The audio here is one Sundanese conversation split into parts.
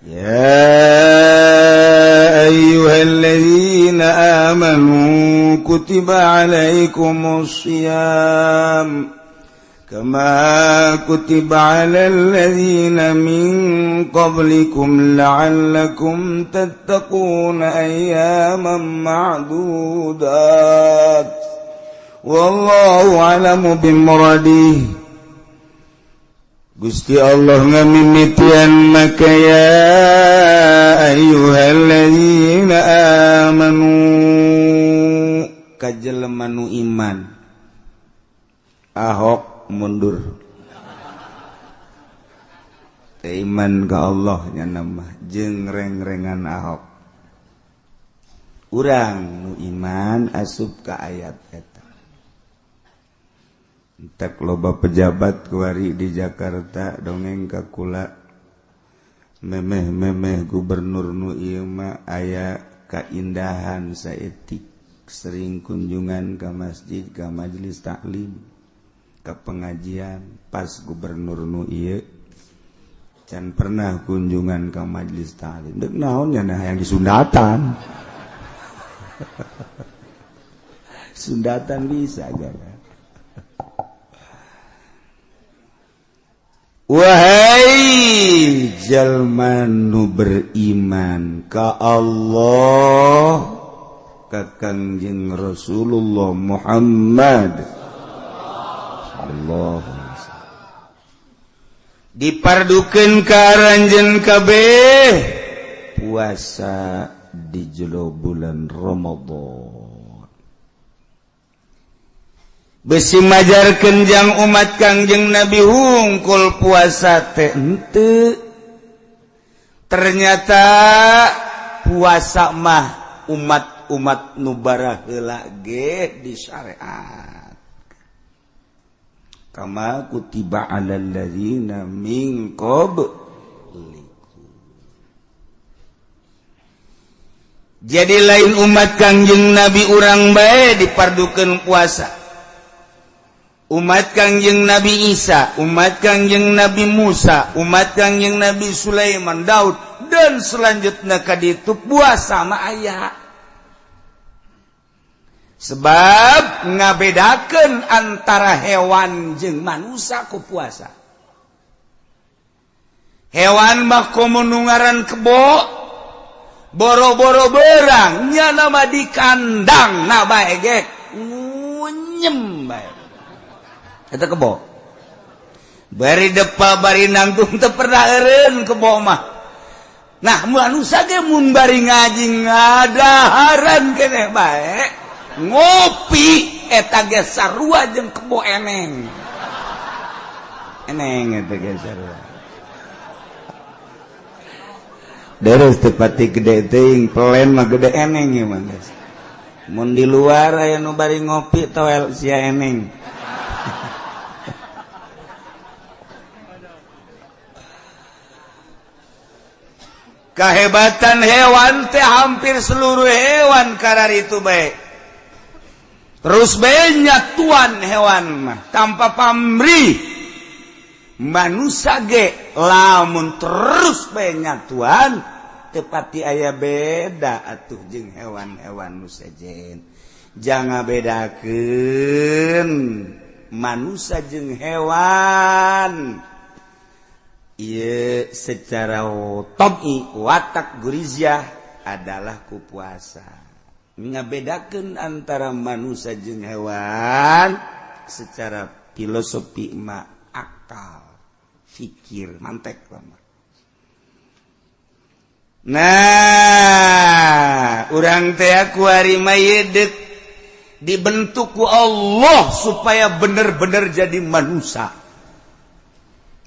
Ya ayyuhalladzina amanu kutiba alaikumus shiyam kama kutiba alal ladzina min qablikum la'allakum tattaquna ayyaman ma'dudat wallahu a'lamu bimuradihi. Gusti Allah ngamimitian maka ya ayyuhalladzina amanu ka jelema nu iman. Ahok mundur teu iman ka Allah nya mah jeung reng-rengan Ahok. Urang nu iman asup ka ayat eta. Entek loba pejabat kuari di Jakarta dongeng ka kula memeh-memeh gubernur nu ieu mah aya kaindahan saetik sering kunjungan ka masjid ka majelis taklim ka pengajian. Pas gubernur nu ieu can pernah kunjungan ka majelis taklim deuk naon nya nah yang disundatan. Sundatan bisa aja. Wahai jalma nu beriman ka Allah ka Kangjeng Rasulullah Muhammad sallallahu alaihi wasallam dipardukeun ka aranjeun kabeh puasa di jero bulan Ramadan. Besi majarkeun jang umat Kangjeng Nabi hungkul puasa teh henteu. Ternyata puasa mah umat-umat nu baraheula ge disyariat. Kama kutiba alal ladzina min qablikum. Jadi lain umat Kangjeng Nabi urang bae dipardukeun puasa. Umat Kangjeng Nabi Isa, umat Kangjeng Nabi Musa, umat Kangjeng Nabi Sulaiman, Daud, dan selanjutnya ka ditu puasa mah aya. Sebab ngabedakeun antara hewan jeung manusia ku puasa. Hewan mah komo nu ngaran kebo, boro-boro berang, nya mah di kandang na bae ge ngunyem bae. Eta kebo. Bari depa bari nangtung teu pernah eureun kebo mah. Nah, manusa ge mun bari ngaji ngadaharan keneh bae, ngopi eta ge sarua jeung kebo eneng. Eneng eta ge sarua. Deres teu pati gede teuing, pelen mah gede eneng ieu mah geus. Mun di luar aya nu bari ngopi toel sia eneng. Kehebatan hewan teh hampir seluruh hewan karar itu baik. Terus banyak tuan hewan mah tanpa pamrih. Manusia ge lamun terus banyak tuan tepati aya beda atuh jeung hewan-hewan nu sejen. Jangan bedakeun manusia jeung hewan. Ieu secara tabi'i watak guriziah adalah ku puasa. Ngabedakeun antara manusia jeung hewan secara filosofi ma akal, fikir, mantek lama. Nah, urang teh kuari mah deuk dibentuk ku Allah supaya bener-bener jadi manusia.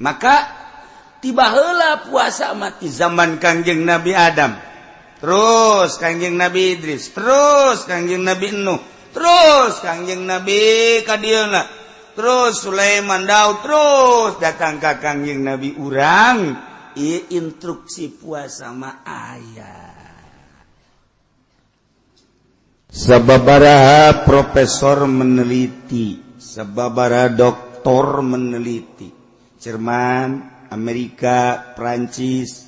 Maka tiba heula puasa mati zaman Kangjeng Nabi Adam, terus Kangjeng Nabi Idris, terus Kangjeng Nabi Nuh, terus Kangjeng Nabi kadieuna, terus Sulaiman, Daud, terus datang ka Kangjeng Nabi urang. Ieu instruksi puasa mah aya. Sababaraha profesor meneliti, sababaraha doktor meneliti, Jerman, Amerika, Prancis,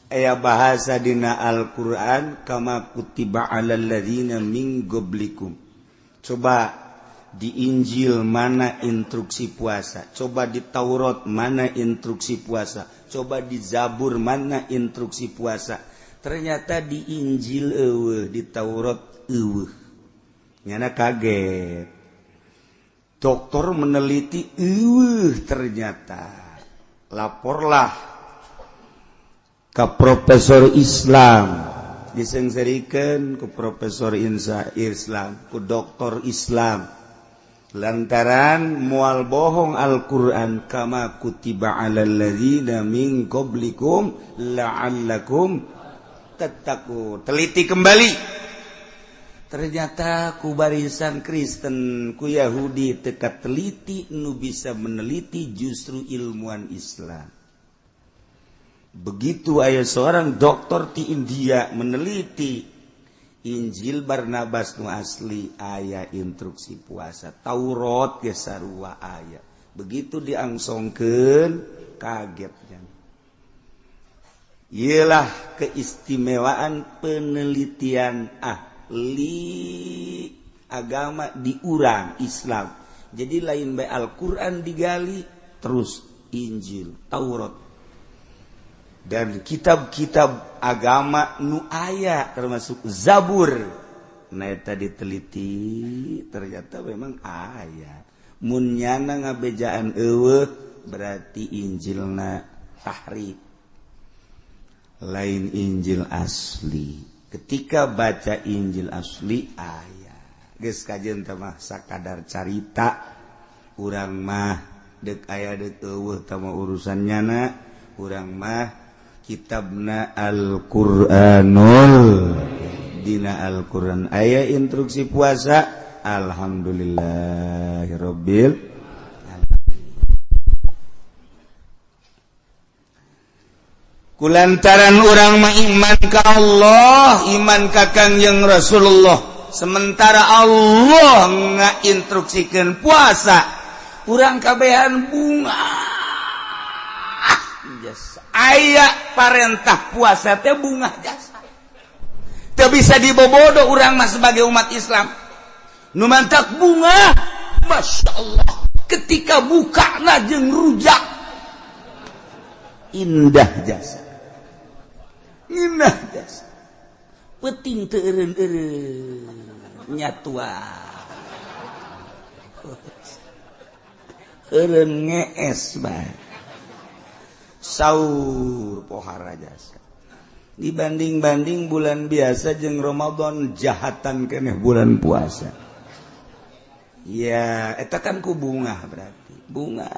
Aya bahasa dina Al-Qur'an kama kutiba alal ladzina min qablikum. Coba di Injil mana instruksi puasa, coba di Taurat mana instruksi puasa, coba di Zabur mana instruksi puasa. Ternyata di Injil eueuh, di Taurat eueuh. Nyana kaget. Dokter meneliti eueuh ternyata. Laporlah ke profesor Islam, disengserikan ke profesor Insa Islam, ke doktor Islam, lantaran mual bohong Al-Quran kama kutiba alal ladzina min qablikum la'allakum tattaqun. Teliti kembali, ternyata ku barisan Kristen, ku Yahudi teka teliti, nu bisa meneliti justru ilmuwan Islam. Begitu aya seorang dokter di India meneliti Injil Barnabas nu asli aya instruksi puasa, Taurat ge sarua aya. Begitu diangsongkeun kagetnya. Iyalah keistimewaan penelitian ahli agama di urang Islam. Jadi lain bae Al-Qur'an digali terus Injil, Taurat dan kitab-kitab agama nu aya termasuk Zabur. Nah eta diteliti ternyata memang aya. Mun nyana ngabejaan eueuh berarti Injilna tahrif, lain Injil asli. Ketika baca Injil asli aya. Geus kajeun teh mah sakadar carita urang mah deuk aya deuk eueuh teh mah urusan nyana. Urang mah kitabna Al-Qur'anul, dina Al-Qur'an aya instruksi puasa. Alhamdulillahirabbil alamin. Kulantaran urang mah iman ka Allah, iman ka Kangjeng Rasulullah, sementara Allah ngainstruksikeun puasa, urang kabehan bunga jasa. Aya parentah puasa teh bunga jasa. Teu bisa dibobodo urang mah sebagai umat Islam. Nu mantak bunga, Masya Allah, ketika bukana jeung rujak indah jasa. Indah jasa. Peuting teu eureun-eureun nyatua. Eureun ngees bae. Saur pohara jasa. Dibanding-banding bulan biasa jeung Ramadan jahatan keneh bulan puasa. Ya, eta kan ku bunga berarti. Bunga.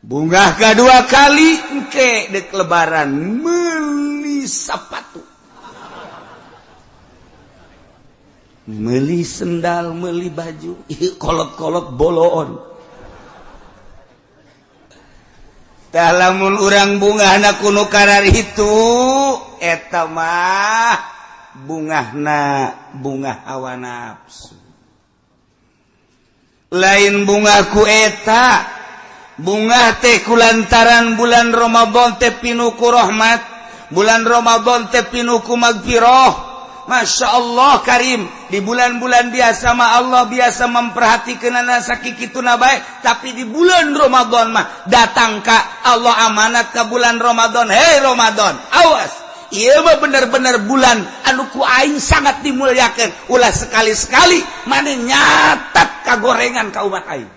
Bunga kedua kali engke dek lebaran meuli sepatu. Meuli sendal, meuli baju, kolot-kolot boloon. Tah lamun urang bungahna kuno karar itu eta mah bungahna bungah hawa nafsu. Lain bunga ku eta, bungah teh kulantaran bulan Ramadan teh pinuh ku rahmat, bulan Ramadan teh pinuh ku magfirah. Masya Allah karim, di bulan-bulan biasa mah Allah biasa memperhatikan sakikituna bae, tapi di bulan Ramadan mah datang ka Allah amanat ka bulan Ramadan. Hei Ramadan, awas, ieu mah bener-bener bulan anu ku aing sangat dimuliakeun. Ulah sekali-sekali maneh nyatat ka gorengan ka umat aing.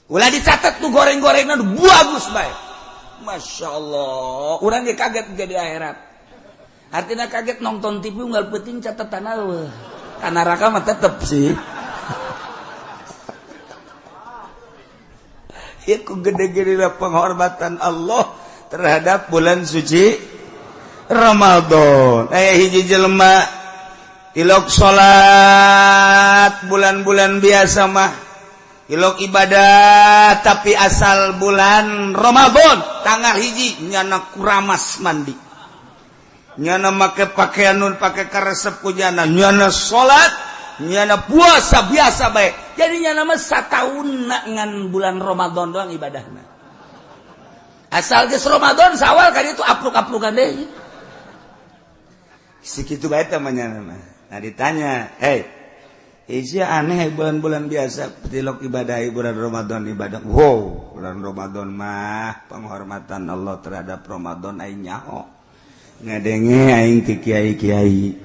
Ulah dicatat tuh goreng-gorengan bagus bae. Masya Allah, urang ge kaget jadi akhirat. Artinya kaget nonton TV unggal penting catatan eueuh. Ka neraka mah tetep sih. Ieu ku gede-gedena penghormatan Allah terhadap bulan suci Ramadan. Hiji jelema ilok salat bulan-bulan biasa mah, ilok ibadah, tapi asal bulan Ramadan tanggal hiji nyana kuramas mandi, nyana make pakaian nun pake karesep ku nyana, nyana salat, nyana puasa biasa bae. Jadi nyana mah sataun ngan bulan Ramadan doang ibadahna. Asal geus Ramadan, Sawal kan itu apruk-aprukan deui. Segitu bae temannya. Nah, ditanya, "Hey, Isi aneh, bulan-bulan biasa tilok ibadah, bulan Ramadan ibadah." Wow, bulan Ramadan mah penghormatan Allah terhadap Ramadan. Aing nyaho, ngadenge aing ti kiai-kiai.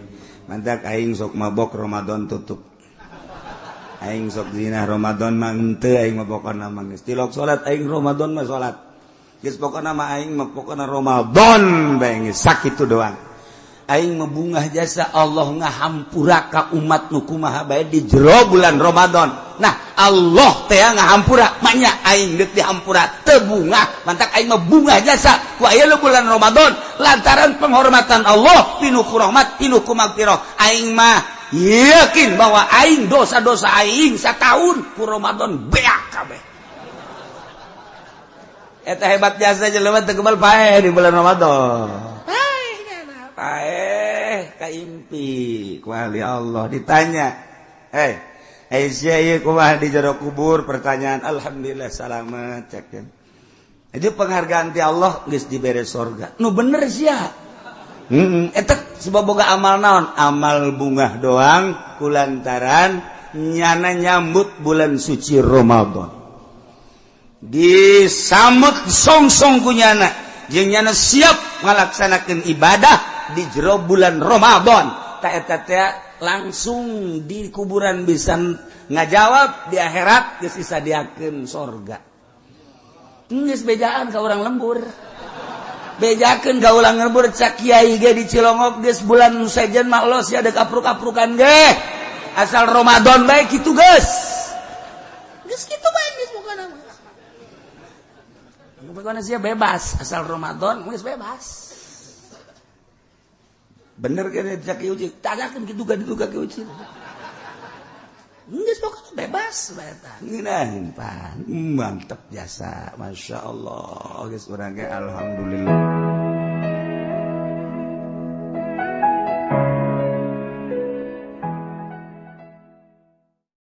Mantak aing sok mabok Ramadan tutup, aing sok zina Ramadan mah henteu. Aing mah pokona mah geus tilok salat, aing Ramadan mah salat. Geus pokona mah aing mah pokona Ramadan bae geus sakitu doang. Aing mah bungah jasa Allah ngahampura ka umat nu kumaha bae di jero bulan Ramadan. Nah, Allah teh ngahampura, maknya aing deuk dihampura teu bungah. Mantak aing mah bungah jasa ku aya bulan Ramadan lantaran penghormatan Allah, pinuh ku rahmat, pinuh ku magfirah. Aing mah yakin bahwa aing dosa-dosa aing setahun ku Ramadan beak kabeh. Eta hebat jasa jelema teu kebal paeh di bulan Ramadan. Paeh kaimpi ku ahli Allah. Ditanya, "Hei, sia, ieu kumaha di jero kubur?" Pertanyaan, "Alhamdulillah selamat," cek. Jadi penghargaan ti Allah geus dibere sorga. Nu bener sia. Eta sebab boga amal naon? Amal bungah doang kulantaran nyana nyambut bulan suci Ramadan. Disambut song-song ku nyana, jeung nyana siap ngalaksanakeun ibadah di jero bulan Ramadan. Tak eta teh langsung di kuburan bisa ngajawab, di akhirat geus disadiakeun sorga. Geus bejaan ka urang lembur, bejakeun ka urang lembur. Cak kiai ge di Cilongok, geus bulan sejen mah los ya, dek apruk-aprukan ge, asal Ramadan bae kitu. Geus geus kitu bae, geus pokona mah. Pokona sia bebas, asal Ramadan geus bebas. Bener kan cak Kiai Uci? Tanyakeun kitu ka ditu ka Kiai Uci. Geus pokona bebas bae eta. Ngeunaheun pan. Mantep jasa. Masya Allah. Geus urang ge alhamdulillah.